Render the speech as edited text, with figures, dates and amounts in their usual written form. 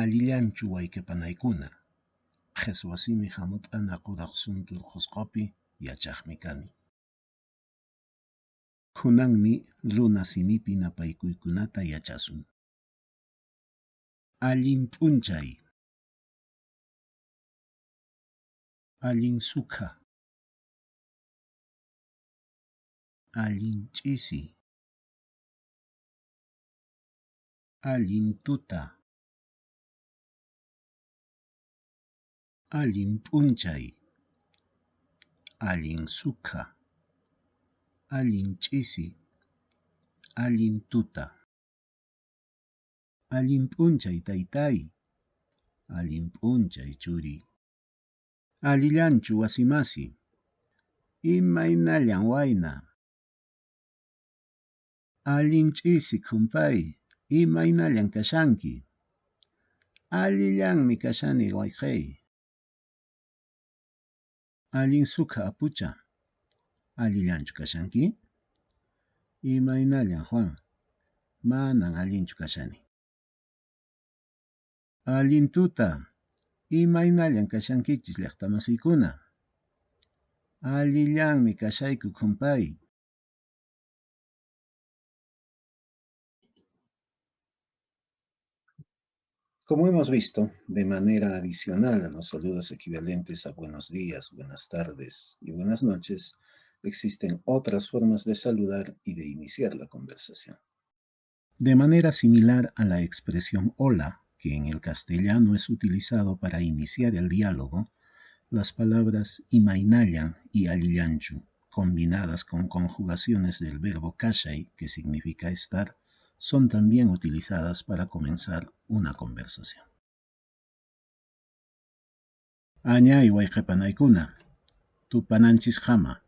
Allillanchu wayqipanaykuna? Qheswa simi hamut'ana Quraq Suntur Qusqupi yachaqmi kani. Kunanmi runa simipi napaykuykunata yachasun. Allin p'unchay. Allin sukha. Allin ch'isi. Allin tuta. Allin p'unchay. Allin sukha. Allin ch'isi. Allin tuta. Allin p'unchay taytáy. Allin p'unchay churiy. Allillanchu wasimasi. Imaynallan wayna. Allin ch'isi khumpay, imaynallan kashanki? Allillanmi kashani wayqiy. Allin sukha apucha. Allillanchu kashanki? Imaynallan Juan. Manan allinchu kashani. Allin tuta. Imaynallan kashankichis llaqtamasiykuna? Allillanmi kashayku khumpay. Como hemos visto, de manera adicional a los saludos equivalentes a buenos días, buenas tardes y buenas noches, existen otras formas de saludar y de iniciar la conversación. De manera similar a la expresión hola, que en el castellano es utilizado para iniciar el diálogo, las palabras imaynallan y allillanchu, combinadas con conjugaciones del verbo kashay, que significa estar, son también utilizadas para comenzar una conversación. Añay wayqipanaykuna, tupananchiskama.